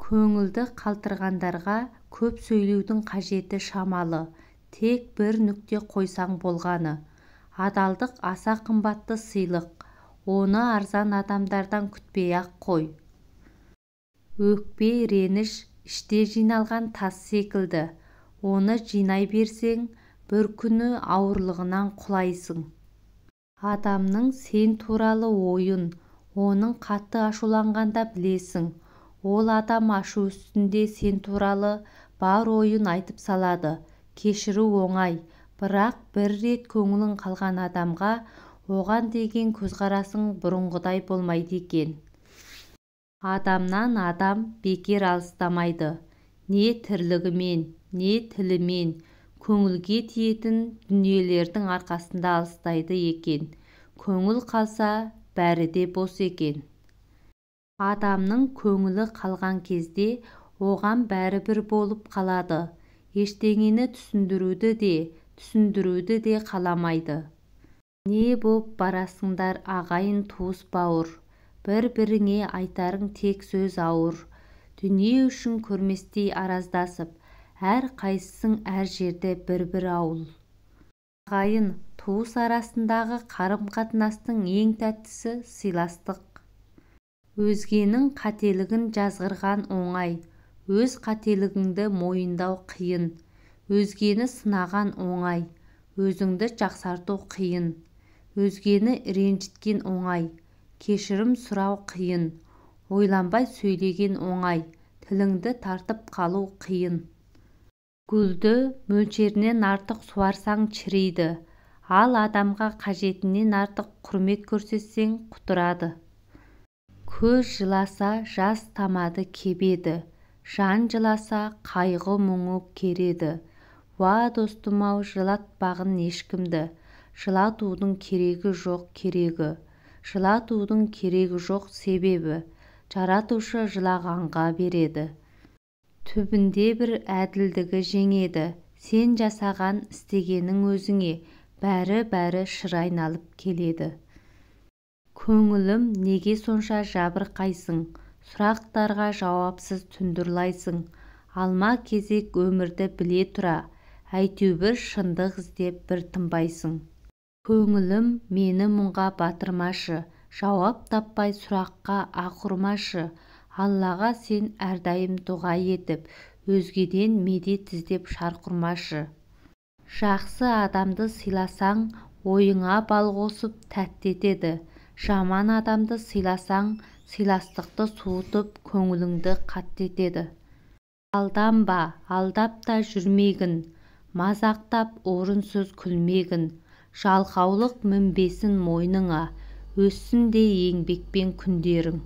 Көңілді қалтырғандарға көп сөйлеудің қажеті шамалы, тек бір нүкте қойсаң болғаны. Адалдық аса қымбатты сыйлық, оны арзан адамдардан күтпей-ақ қой. Өкпе, реніш іште жиналған тас секілді, оны жинай берсең, бір күні ауырлығынан құлайсың. Адамның сен туралы ойын, оның қатты ашуланғанда білесің. Ол адам ашу үстінде сен туралы бар ойын айтып салады. Кешіру оңай, бірақ бір рет көңілің қалған адамға оған деген көзқарасың бұрынғыдай болмайды екен. Адамнан адам бекер алыстамайды. Не тірлігімен, не тілімен көңілге тиетін дүниелердің арқасында алыстайды екен. Көңіл қалса, бәрі де бос екен. Адамның көңілі қалған кезде оған бәрібір болып қалады. Ештеңені түсіндіруді де, түсіндіруді де қаламайды. Не боп барасыңдар ағайын туыс бауыр, бір-біріңе айтарың тек сөз ауыр. Дүние үшін көрместей араздасып, әр қайсысың әр жерде бір-бір ауыл. Ағайын, туыс арасындағы қарым-қатынастың ең тәттісі сыйластық. Өзгенің қателігін жазғырған оңай, өз қателігіңді мойындау қиын. Өзгені сынаған оңай, өзіңді жақсарту қиын. Өзгені ренжіткен оңай, кешірім сұрау қиын. Ойланбай сөйлеген оңай, тіліңді тартып қалу қиын. Гүлді мөлшерінен артық суарсаң шіриді, ал адамға қажетінен артық құрмет көрсетсең құтырады. Көз жыласа жас тамады кебеді, жан жыласа қайғы мұңы кереді. Уа достым-ау, жылатпағын ешкімді, жылатудың керегі жоқ керегі. Жылатудың керегі жоқ себебі, жаратушы жылағанға береді. Түбінде бір әділдігі жеңеді, сен жасаған істегенің өзіңе бәрі-бәрі шыр айналып келеді. Көңілім неге сонша жабырқайсың, сұрақтарға жауапсыз түндірлайсың. Алма кезек өмірді біле тұра, әйтеуір шындық іздеп бір тынбайсың. Көңілім мені мұңға батырмашы, жауап таппай сұраққа ақ ұрмашы. Аллаға сен әрдайым дұға етіп, өзгеден медет іздеп шарқ ұрмашы. Жақсы адамды сыйласаң, ойыңа бал қосып тәтті етеді. Жаман адамды сыйласаң, сыйластықты суытып, көңіліңді қатты етеді. Алданба, алдап та жүрмегін, мазақтап орынсыз күлмегін. Жалқаулық мінбесін мойныңа, өссін де еңбекпен күндерің.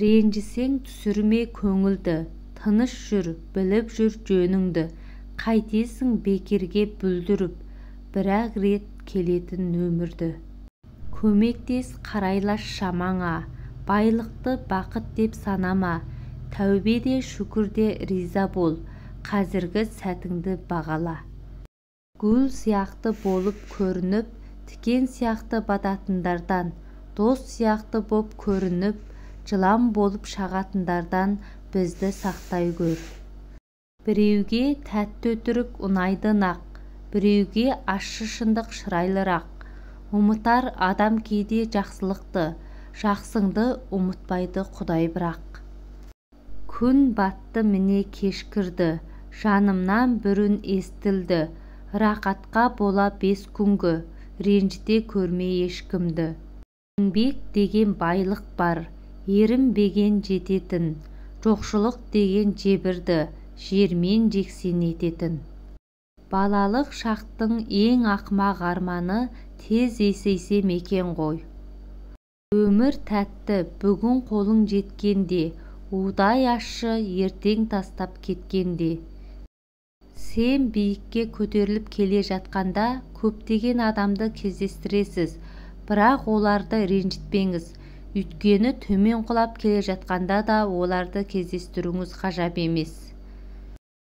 Ренжісең түсірме көңілді, тыныш жүр, біліп жүр жөніңді. Қайтесің бекерге бүлдіріп, бір-ақ рет келетін өмірді. Көмектес қарайлас шамаңа, байлықты бақыт деп санама. Тәубе де шүкір де риза бол, қазіргі сәтіңді бағала. Гүл сияқты болып көрініп, тікен сияқты бататындардан, дос сияқты боп көрініп, жылан болып шағатындардан бізді сақтай көр. Біреуге тәтті өтірік ұнайды нақ, біреуге ащы шындық шырайлырақ. Ұмытар адам кейде жақсылықты, жақсыңды ұмытпайды Құдай бірақ. Күн батты міне кешкірді, жанымнан бір үн естілді. Рақатқа бола 5 күнгі, ренжіте көрме ешкімді. Еңбек деген байлық бар, ерінбеген жететін, жоқшылық деген жебірді, жермен жексен ететін. Балалық шақтың ең ақымақ арманы тез есейсем екен ғой. Өмір тәтті, бүгін қолың жеткенде, удай ащы ертең тастап кеткенде. Сен биікке көтеріліп келе жатқанда көптеген адамды кездестіресіз, бірақ оларды ренжітпеңіз. Өйткені төмен құлап келе жатқанда да оларды кездестіруіңіз ғажап емес.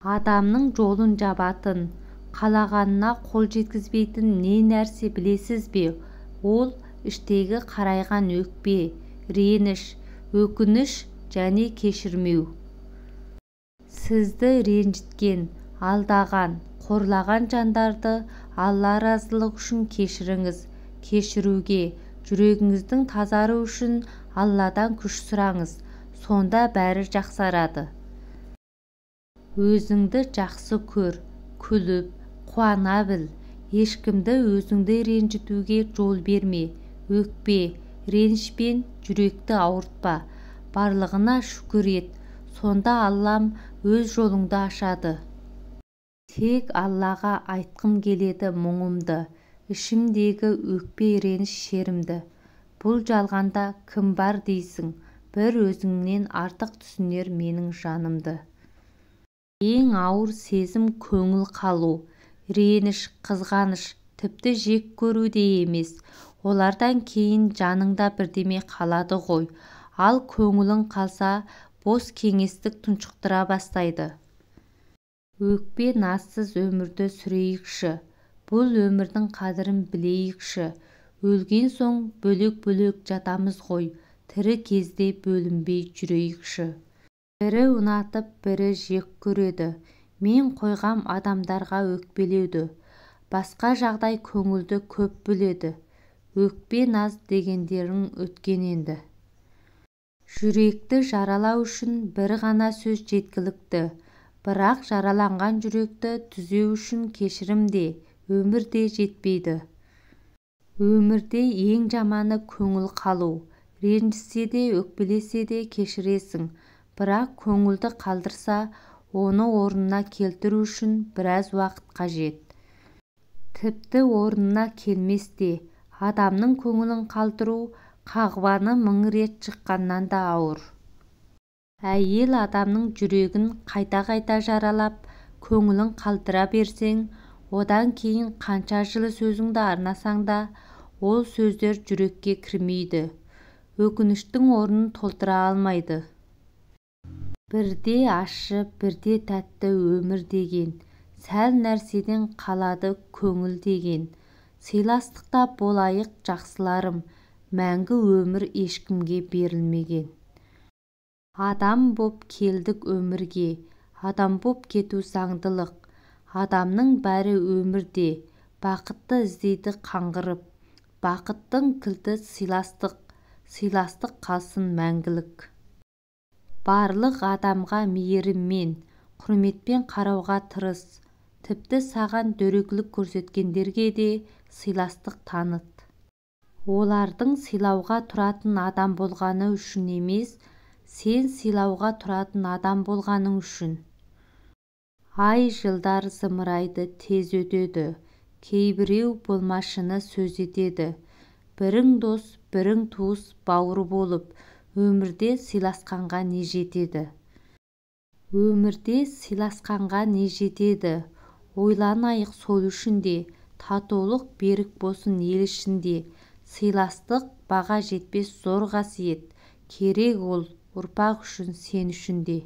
Адамның жолын жабатын, қалағанына қол жеткізбейтін не нәрсе білесіз бе? Ол іштегі қарайған өкпе, реніш, өкініш және кешірмеу. Сізді ренжіткен, алдаған, қорлаған жандарды Алла разылығы үшін кешіріңіз. Кешіруге, жүрегіңіздің тазаруы үшін Алладан күш сұраңыз, сонда бәрі жақсарады. Өзіңді жақсы көр, күліп, қуана біл. Ешкімді өзіңді ренжітуге жол берме. Өкпе, ренішпен жүректі ауыртпа. Барлығына шүкір ет, сонда Аллам өз жолыңды ашады. Тек Аллаға айтқым келеді мұңымды, ішімдегі өкпе-реніш шерімді. Бұл жалғанда кім бар дейсің, бір өзіңнен артық түсінер менің жанымды. Ең ауыр сезім көңіл қалу, реніш, қызғаныш, тіпті жек көру де емес. Олардан кейін жаныңда бірдеме қалады ғой. Ал көңілің қалса, бос кеңістік тұншықтыра бастайды. Өкпе-назсыз өмірді сүрейікші, бұл өмірдің қадірін білейікші. Өлген соң бөлек-бөлек жатамыз ғой, тірі кезде бөлінбей жүрейікші. Бірі ұнатып, бірі жек көреді. Мен қойғам адамдарға өкпелеуді. Басқа жағдай көңілді көп бөледі. Өкпе-наз дегендерің өткен енді. Жүректі жаралау үшін бір ғана сөз жеткілікті. Бірақ жараланған жүректі түзеу үшін кешірім де, өмір де жетпейді. Өмірде ең жаманы көңіл қалу. Ренжісе де, өкпелесе де кешіресің. Бірақ көңілді қалдырса, оны орнына келтіру үшін біраз уақыт қажет. Тіпті орнына келмес те. Адамның көңілін қалдыру қағбаны мың рет жыққаннан да ауыр. Әйел адамның жүрегін қайта-қайта жаралап, көңілін қалдыра берсең, одан кейін қанша жылы сөзіңді арнасаң да, ол сөздер жүрекке кірмейді. Өкініштің орнын толтыра алмайды. Бірде ащы, бірде тәтті өмір деген, сәл нәрседен қалады көңіл деген. Сыйластықта болайық жақсыларым, мәңгі өмір ешкімге берілмеген. Адам боп келдік өмірге, адам боп кету заңдылық. Адамның бәрі өмірде бақытты іздейді қаңғырып. Бақыттың кілті сыйластық, сыйластық қалсын мәңгілік. Барлық адамға мейіріммен, құрметпен қарауға тырыс. Тіпті саған дөрекілік көрсеткендерге де сыйластық таныт. Олардың сыйлауға тұратын адам болғаны үшін емес, сен сыйлауға тұратын адам болғаның үшін. Ай жылдар зымырайды тез өтеді, кейбіреу болмашыны сөз етеді. Бірің дос, бірің туыс бауыр болып, өмірде сыйласқанға не жетеді? Өмірде сыйласқанға не жетеді? Ойланайық сол үшін де, татулық берік болсын ел ішінде. Сыйластық баға жетпес зор қасиет, керек ол ұрпақ үшін, сен үшін де.